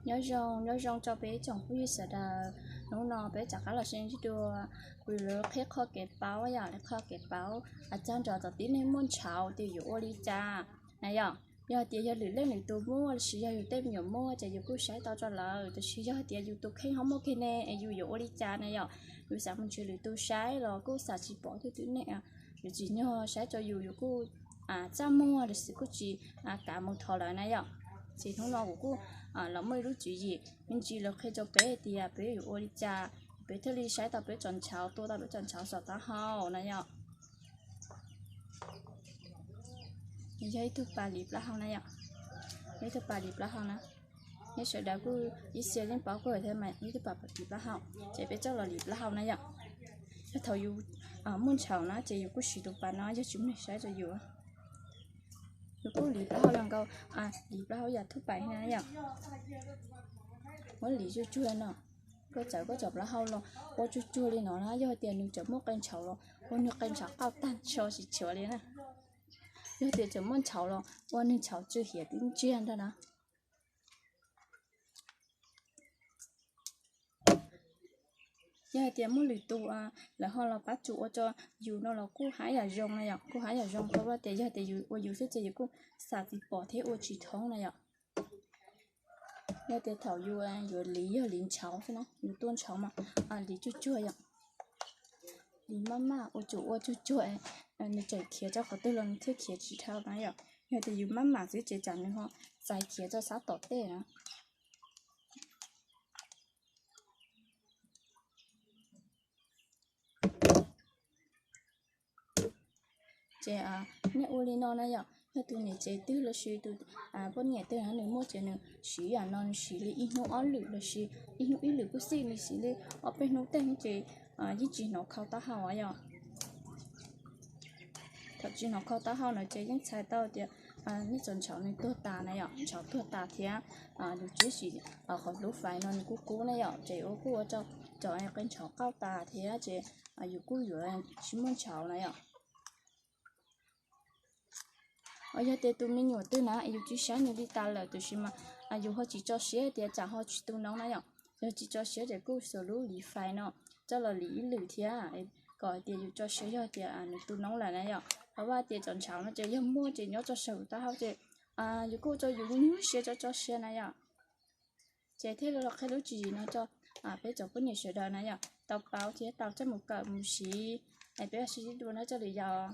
Nyob zoo, nyob zoo rau peb tsoom phooj ywg sawv daws. Hnub no peb rov qab los sib ntsib dua, kuv yuav qhia qhov kev paub yom, qhov kev paub txog nrog txog tib neeg muaj ntshauv tias yuav ua li cas na yom. Yog tias yog lwm leej lwm tus muaj los sis yog yus tej me nyuam muaj ces yus kuj saib tau rau lawv, tiam sis yog tias yus tus kheej ho muaj kiag ne es yus yuav ua li cas na yom. Yus xav mus nrhiav lwm tus saib los kuj xav tsis pom tej tib neeg yuav tsim nyog saib rau yus, yus kuj txaj muag los sis kuj tsis kam mus thov lawv na yom. Ces hnub no kuv kuj los muaj ib lub tswv yim me ntsis los qhia rau peb tias peb yuav ua li cas peb thiaj li saib tau peb tsoom ntshauv, tua tau peb tsoom ntshauv saum taub hau na yom. Yog ib tug pas lis plaub hau na yom. Yog ib tug pas lis plaub hau na. Neb sawv daws kuj ib txhia yeej paub kuj thiab mas ib tug pas lis plaub hau. Ces peb coj los lis plaub hau na yom. Yog thaum yus muaj ntshauv na ces yus kuj siv tus pas no, yog tsis muaj neeg saib rau yus. Yus kuj lis plaub hau zoo nkaus, lis plaub hau yam thub pais na yom. Muab lis tsuag tsuag no. Koj txawm koj tsoom plaub hau los ua tsuag tsuag li no na, yog tias nws tseem muaj qee ntshauv los ua nws qee ntshauv qauj tag tso tsis tshuav li na. Yog tias tseem muaj ntshauv los ua nws ntshauv tsw hiav tib ntsiag ntag na. Yog hais tias muaj lwm tus lawv ho los pab tsuas ua rau yus no los kuj haj yam zoo na yom, kuj haj yam zoo, rau qhov tias yog tias yus ua yus xwb ces yus kuj xam tsis pom thiab ua tsis thoob na yom. Yog tias thaum yus yuav lis yog lis ntshauv xwb na, yus tua ntshauv mas lis tsuag tsuag yom. Lis maj maj, ua tsuag ua tsuag tsuag, nws tseem khiav rau qhov twg los nws thiaj khiav tsis dhau na yom. Yog tias yus maj mam xwb ces tsam nws ho txais khiav rau sab tom tej na. Ces nej ua li no na yom, yog tus niam tsev twg los sis tus poj niam twg na nws muaj ces nws siv yam no, nws siv li ib hnub ob lwm los sis ib hnub ib lwm kuj xij, nws siv li ob peb hnub tej ces yeej tsis hnov khau taub hau yom. Thaum tsis hnov khau taub hau no ces yeej txhais tau tias nej tsoom ntshauv nws tuag tas na yom, ntshauv tuag tas thiab yus tsib sim qhov lub fais no nws kuj kub na yom, ces ua kuj ua rau cov qee ntshauv qauj tas thiab ces yus kuj yuav tsis muaj ntshauv na yom. Yog tias tus me nyuam twg na yus tsis saib nws li tas lawm tiam sis mas yus ho tsis tso siab tias tsam ho tsis tu noob na yom. Yog tsis tso siab ces kuj xuas lub lis fais no coj los lis ib lwm thiab, kom hais tias yus tso siab yog tias nws tu noob lawm na yom. Qhov vaj tias cov ntshauv no ces yog muaj ces nyob rau saum taub hau ces yus kuj ua rau yus nyuaj siab tso tso siab na yom. Ces thiaj li los qhia lub tswv yim no rau peb cov poj niam sawv daws na yom, tau paub thiab tau coj mus kawm mus siv. Es peb sib ntsib dua na, ua tsaug ntau yom.